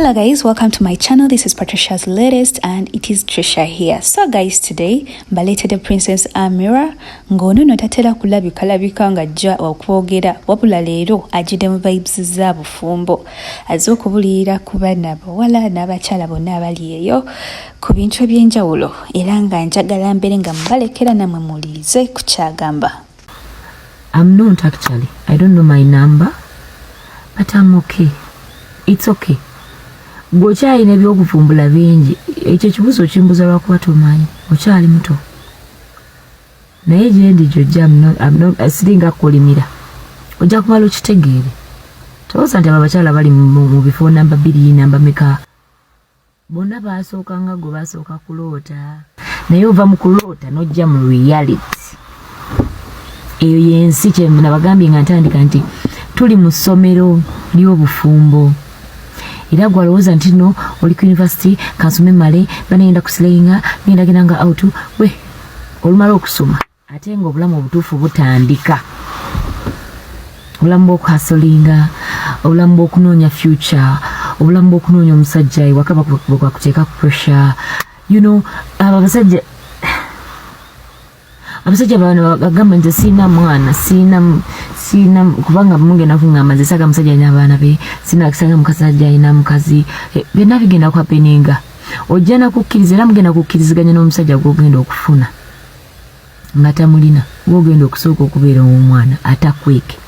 Hello guys, welcome to my channel. This is Patricia's latest and it is Trisha here. So guys, today mbaleetedde Princess Amira ng'ono no tatera kulabika labika ng'ajja okwogera, wabula leero ajjidde mu vibes za bufumbo, azze okubulirira ku baana abawala n'abakyala bonna abali eyo ku bintu eby'enjawulo, era nga njagala mbeere nga mubalekera nammwe muwulirize ku kyagamba. I'm not actually. I don't know my number, but I'm okay. It's okay. Gwe okyalina ebyokuvumbula bingi. Ekyo ekibuuzo okimbuza lwakuba tomanyi, okyali muto. Naye gyendi gyojja, siringa kukulimira, ojja kumala okitegeere. Tolowooza nti abo abakyala bali mu bifo namba 2, namba meka, bonna baasooka nga gwe, basooka kuloota, naye ova mu kuloota n'ojja mu reality. Eyo yensi. Kyenabagambye nga ntandika nti tuli mu ssomero ly'obufumbo, era gwalowooza nti no oli ku university, kansome male banagenda kusilayinga, ngenda genda nga out we olumala okusoma, ate nga obulamu obutuufu butandika, obulamu bw'okuhasolinga, obulamu bw'okunoonya future, obulamu bw'okunoonya omusajja ewaka bwakuteeka pressure. Abo abasajja bano bagamba nze siina mwana, siina kubanga mugenda kuŋŋamba nze saga musajja alina abaana be, siina saga musajja alina mukazi. Byonna bigenda kuhappeninga, ojja nakukkiriza, era mugenda kukkiriziganya n'omusajja gw'ogenda okufuna nga tamulina, gwogenda okusooka okubeera omwana atakweke,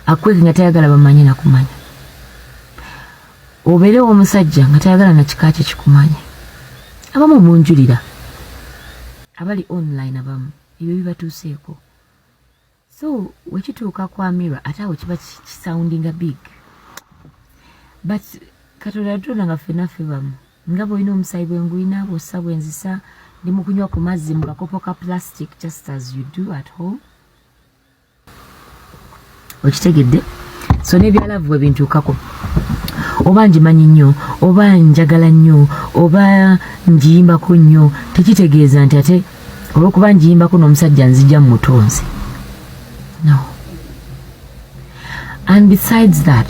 akweke nga tayagala bamanye nakumanya, obeerewo omusajja nga tayagala nakika kye kikumanye. Abamu munjulira abali online, abamu ebyo bibatuuseeko. So wekituuka ku Amira, ate awo kiba kisoundinga big, but Katonda yatutonda nga ffenna ffe bamu. Nga bwolina omusayi bwengulina, bwossa bwenzisa, ndi mu kunywa ku mazzi mu kakopo ka plastic just as you do at home, okitegedde? So n'ebya love bwe bintuukako, oba ngimanyi nnyo, oba njagala nnyo, oba ngiyimbako nnyo, tekitegeeza nti ate olwokuba ngiyimbako n'omusajja nzija mu mutonzi. No. And besides that,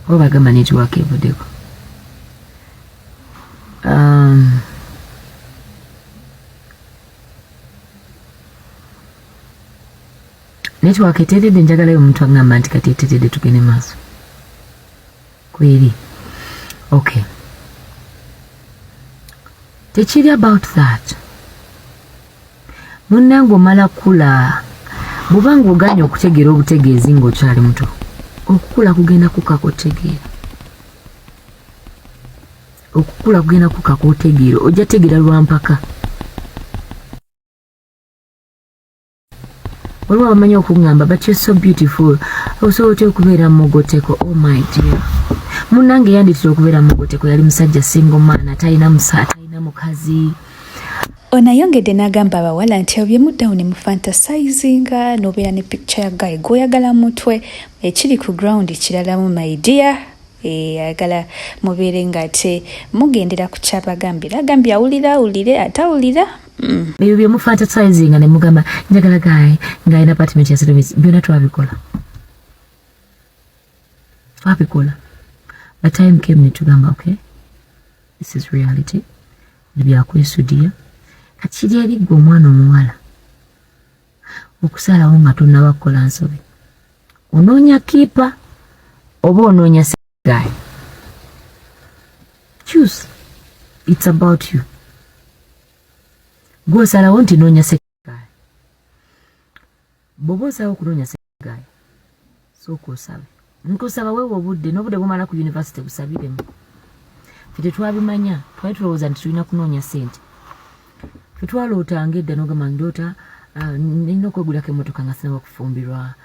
oba bagamba network evuddeko, network eteredde. Njagalayo omuntu aŋŋamba nti kati eteredde, tugende maaso kweri. Okay, tekiri about that. Munnange, omala kula, bw'obanga oganye okutegeera obutegeezi ng'okyali muto, okukula kugenda kukakotegeera, okukula kugenda kukakotegeera, ojja tegeera lwampaka. Waliwo abamanyi okuŋŋamba, "But you're so beautiful, osobola otya okubeera mugoteko?" Oh my dear, munnange, yanditira okubeera mugoteko yali musajja single man, atalina musa, atalina mukazi. Ono ayongedde n'agamba abawala nti ebyo byemuddawo ne mufantasizinga n'obeera ne picture ya guy gw'oyagala mutwe, ekiri ku ground kiralamu, my dear. Ayagala mubeere ng'ate mugendera ku kyabagambira, agambye awulira awulire, atawulira. Ebyo byemufantasizinga ne mugamba njagala guy ng'alina apartment ya service, byonna twabikola, twabikola, but time came ne tugamba, "Okay, this is reality." Byakwesudiya. Kati kiri eri ggwe omwana omuwala okusalawo nga tonnaba kukola nsobi. Onoonya keeper oba onoonya guy? Choose. It's about you. Gwosalawo nti noonya guy. Bw'oba osalawo okunoonya guy, sooka osabe. Nkusaba weewa obudde, n'obudde bumala ku university busabiremu. Ffe tetwabimanya, twali tulowooza nti tulina kunoonya ssente. Ffe twalootanga edda n'ogamba ndoota nina okwegulako emmotoka nga sinaba kufumbirwa,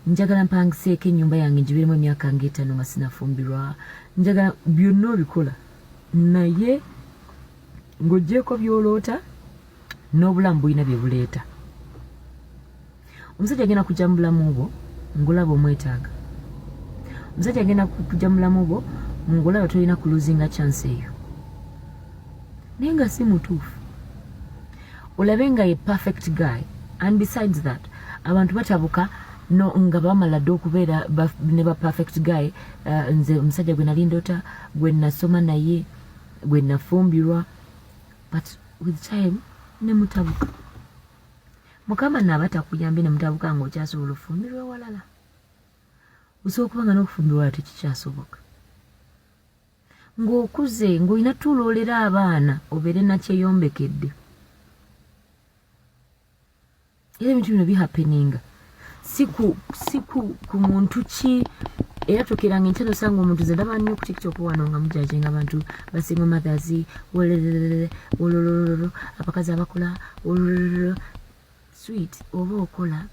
njagala mpangiseeko ennyumba yange ngibeeremu emyaka ng'etaano nga sinafumbirwa, njagala byonna obikola, naye ng'oggyeko by'oloota n'obulamu bulina bye buleeta. Omusajja agenda kujja mu bulamu bwo ng'olaba omwetaaga, omusajja agenda kujja mu bulamu bwo ng'olaba tolina kuluzinga chance eyo, naye nga si mutuufu. Olabe nga ye perfect guy. And besides that, Abantu batabuka no nga bamala dda okubeera ne ba perfect guy. Nze omusajja gwe nali ndota, gwe nasoma naye, gwe nafumbirwa, but with time ne mutabuka. Mukama naaba takuyambye ne mutabuka ng'okyasobola ofumbirwa ewalala, osobola okuba nga n'okufumbirwa tekikyasoboka ng'okuze, ng'olina tuuloolera abaana, obeere nakyeyombekedde. Era ebintu bino bihappeninga si ku muntu ki. Era tukeeranga enkya nosanga omuntu. Nze ndaba nnyo ku TikTok wano nga mujudginga abantu ba single mothers, wolololo, abakazi abakola wolololo. Sweet, oba okola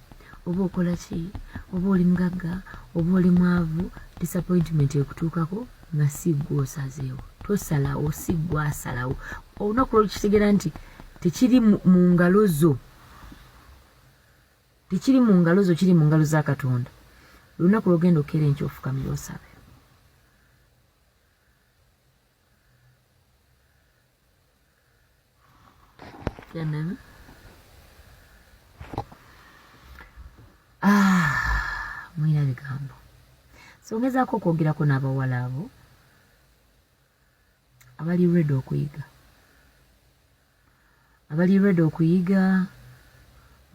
oba okola ki, oba oli mugagga oba oli mwavu, disappointment ekutuukako nga si ggwe osazeewo. Tosalawo, si ggwe asalawo. Olunaku lwolukitegeera nti tekiri mu ngalo zo, tekiri mu ngalo zo, kiri mu ngalo za Katonda, lunaku lwogenda okukeera enkya ofukamira osabe. Yanami. Ah, mulina bigambo. So ngezaako okwogerako n'abawala abo abali ready okuyiga, abali ready okuyiga.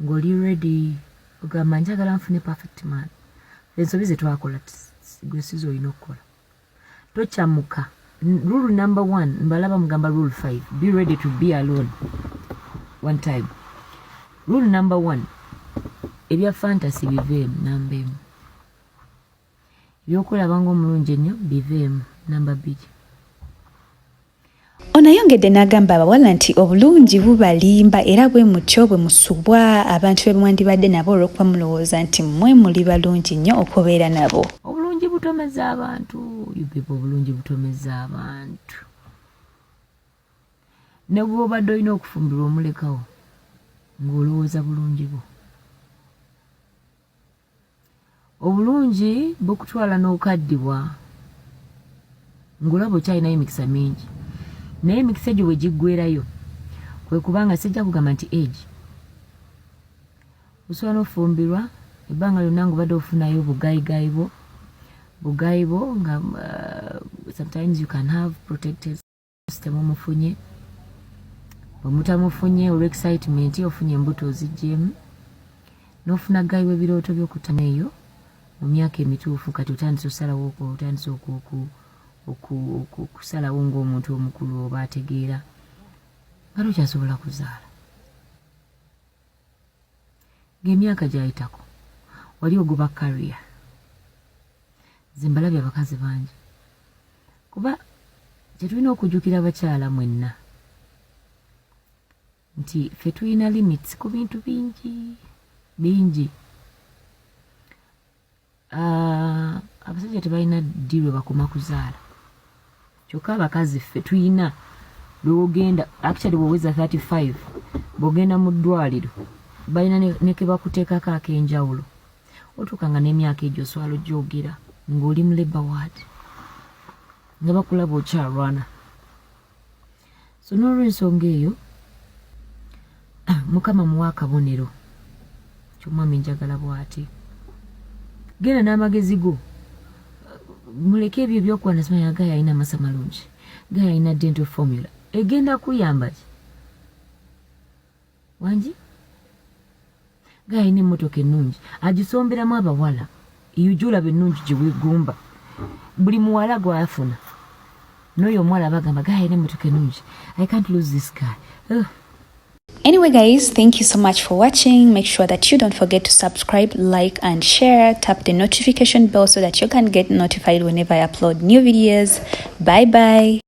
Ng'oli ready, ogamba njagala nfune perfect man. Ensobi ze twakola gwe sizo olina okukola. Tokyamuka. Rule number one, mbalaba mugamba rule five, be ready to be alone one time. Rule number one, ebya fantasy biveemu. Namba emu, ebyokulaba ngaomulungi ennyo biveemu. Namba 2. Ono ayongedde n'agamba abawala nti obulungi bubalimba, era bwe mutyo bwe musubwa abantu be mwandibadde nabo olw'okuba mulowooza nti mmwe muli balungi nnyo okubeera nabo. Obulungi butomeza abantu. You people, obulungi butomeza abantu. Ne bw'obadde olina okufumbirwa omulekawo ng'olowooza bulungi bwo. Obulungi bukutwala n'okaddibwa ng'olaba okyalinayo emikisa mingi, naye emikisa egyo bwe giggwerayo kwe kubanga sijja kugamba nti age. Osobola n'ofumbirwa ebbanga lyonna ng'obadde ofunayo bugayigayi bwo, bugayi bwo nga sometimes you can have protected. Temumufunye, bwemutamufunye olw'excitement, ofunye embuto oziggyemu n'ofuna guy w'ebirooto by'okutama eyo mu myaka emituufu. Kati otandise osalawo, otandise okusalawo ng'omuntu omukulu oba ategeera nga tokyasobola kuzaala, ng'emyaka gyayitako wali ogoba career. Nze mbalabye abakazi bangi, kuba kyetulina okujjukira abakyala mwenna nti ffe tulina limits ku bintu bingi bingi. Abasajja tebalina ddi lwe bakoma kuzaala, kyokka abakazi ffe tulina lwewogenda. Actually, bwoweza 35, bwogenda mu ddwaliro balina ne kebakuteekako ak'enjawulo. Otuuka nga n'emyaka egyo oswala ogyogera ng'oli mu labour ward nga bakulaba okyalwana. So n'olwensonga eyo, Mukama muwa akabonero kyomwami njagala bw'ati, genda n'amagezi go, muleke ebyo ebyokwana. Simanya guy alina amasa malungi, guy alina dental formula egenda kuyamba ki wangi, guy alina emmotoka ennungi agisomberamu abawala, eyo gyolaba ennungi gye weegomba. Buli muwala gwafuna n'oyo omuwala bagamba guy alina emmotoka ennungi, I can't lose this guy. Ugh. Anyway guys, thank you so much for watching. Make sure that you don't forget to subscribe, like and share. Tap the notification bell so that you can get notified whenever I upload new videos. Bye bye.